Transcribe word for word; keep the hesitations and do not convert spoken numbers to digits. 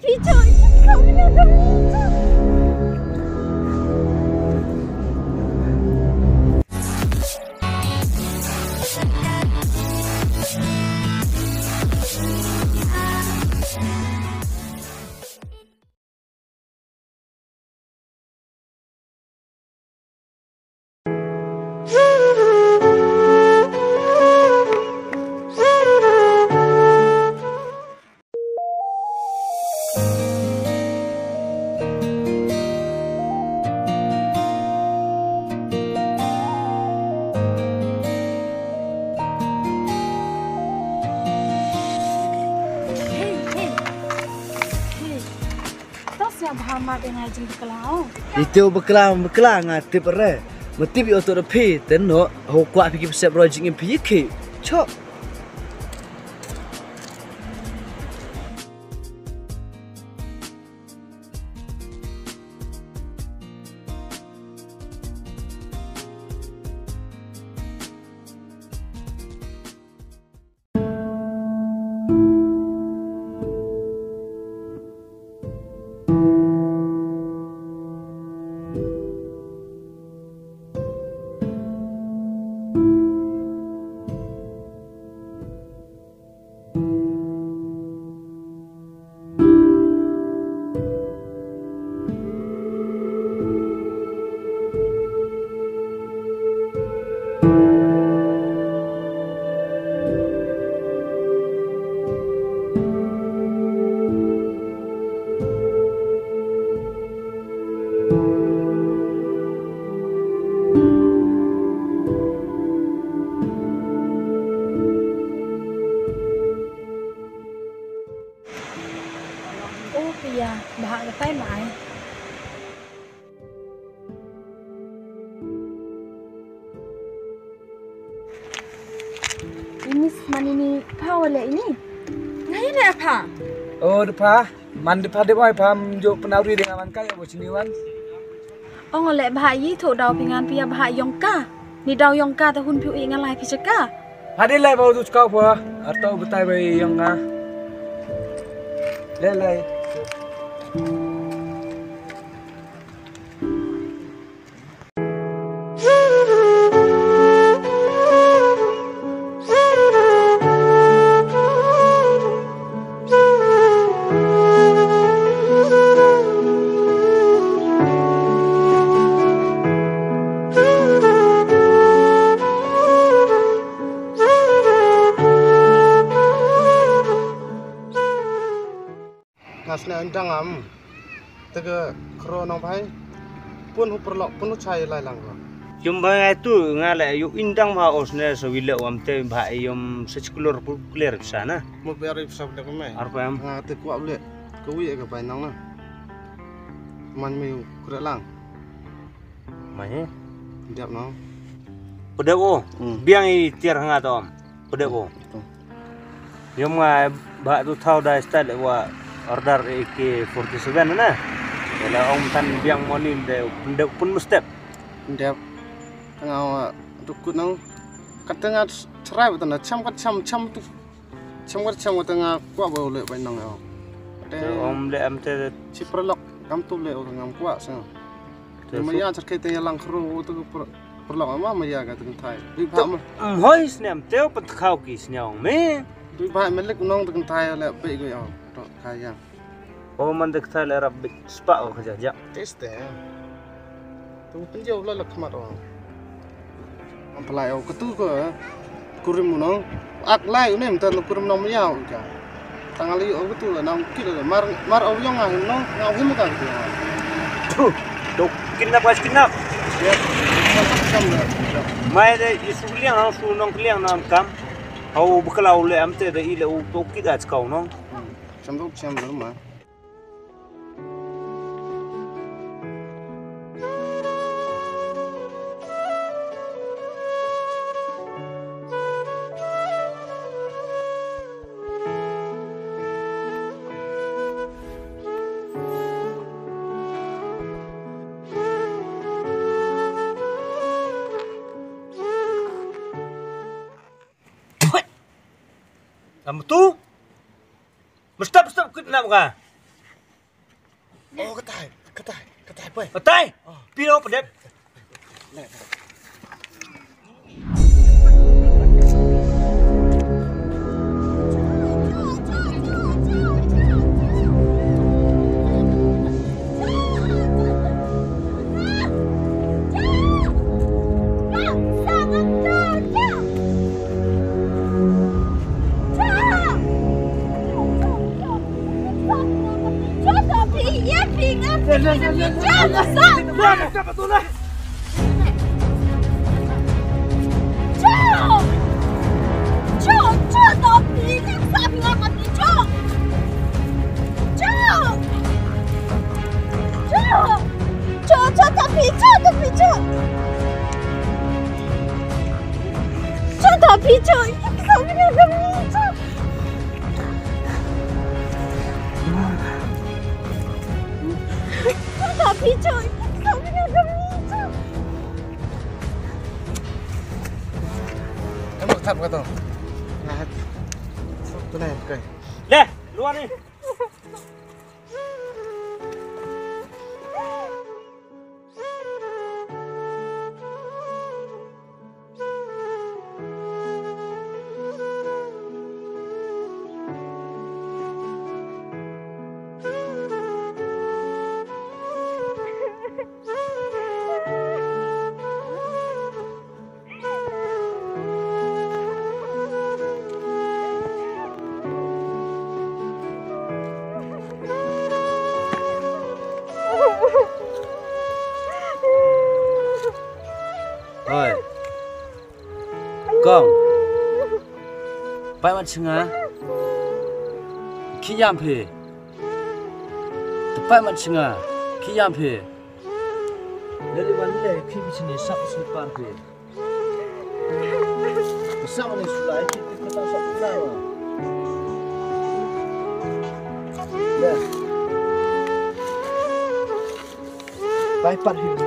Phi choi, kau ina kau ina. Hey, hey. Hey. To sngewbha map ïa nga jong bakla. Ito bakla, bakla nga tip re. Ma tip ïa uto da phi, te noh, ho kwah phi ki pynshep roi jingim phi ki. Chok. O pia, bha ka tai mai. Ini manini pha wala ini? Ngai le pha. O de pha, man de pha de bai pha, jo penawi de ngawan kai abo sini wan. Ong le bha yi tho daw pingan pia bha yong ka. Ni daw yong ka ta hun piu i ngalai pi chaka. Hadi lai bau tu chkau pha. Artau betai bai yong nga. Le lai. Nga sne indang am. Te ka khro nong bhai. Pun hu perlok, pun hu chai lai lang ko. Yom bhai ngai tu nga le yu indang bha os ne so wile wam te bha yom se chkulor pu clear bisa na. Mo biar bisa benda ko mai. Ar ko am. Nga te kuak le. Ko wi ka bai nong na. Man mi kre lang. Mai. Diap nong. Pedep o. Hmm. Biang i tiar nga to am. Pedep o. Hmm. Yom nga ba tu thau dai style wa order A K forty-seven na. Wala ong tan biang monin de pendep pun mestep. Pendep. Tengah wa tukut nang. Kat tengah serai betul na cham kat cham cham tu. Cham kat cham wa tengah kuak ba uleh bai nang au. Te ong le am te. Si perlok kam tu le orang ngam kuak sang. Te maya cherkai te yalang khro tu per-, perlok ama maya ka te kentai. Dui bha ma. Hoi snem teo pen khau ki snem me. Dui bha melik nong te kentai le pe go ya. To kaya. O man te kentai le rap bit spa o khaja ja. Teste. Tu penjau la la khmat o. Am pelai o ketu ko. Kurim nong. Ak lai unem tan kurim nong maya o ka. Tang ali o tu la nang kit la mar mar o yong ah no nga him ka tu. Tu, tu kidnap guys, kidnap. Ya. Sam da. Mai de isu liang nang su nong liang nang kam. Au beklau le am te de ile u to kit at kau nong. Sam tu sam da ma. Kamu tu? Mesti, mesti kidnap ka. Oh, katai, katai, katai, poi. Katai. Phi ong pat dep. Em, thap ka to. Nga hat. Tu nai, kai. Le, luar ni. Oi. Kong. Peit mat sha nga. Khie ïam phi. To peit mat sha nga. Khie ïam phi. Lei lei wan lei phi, phi shane sap slipar phi. Sap ne sulai phi, phi kata sap sulai. Lei. Bai pat phi.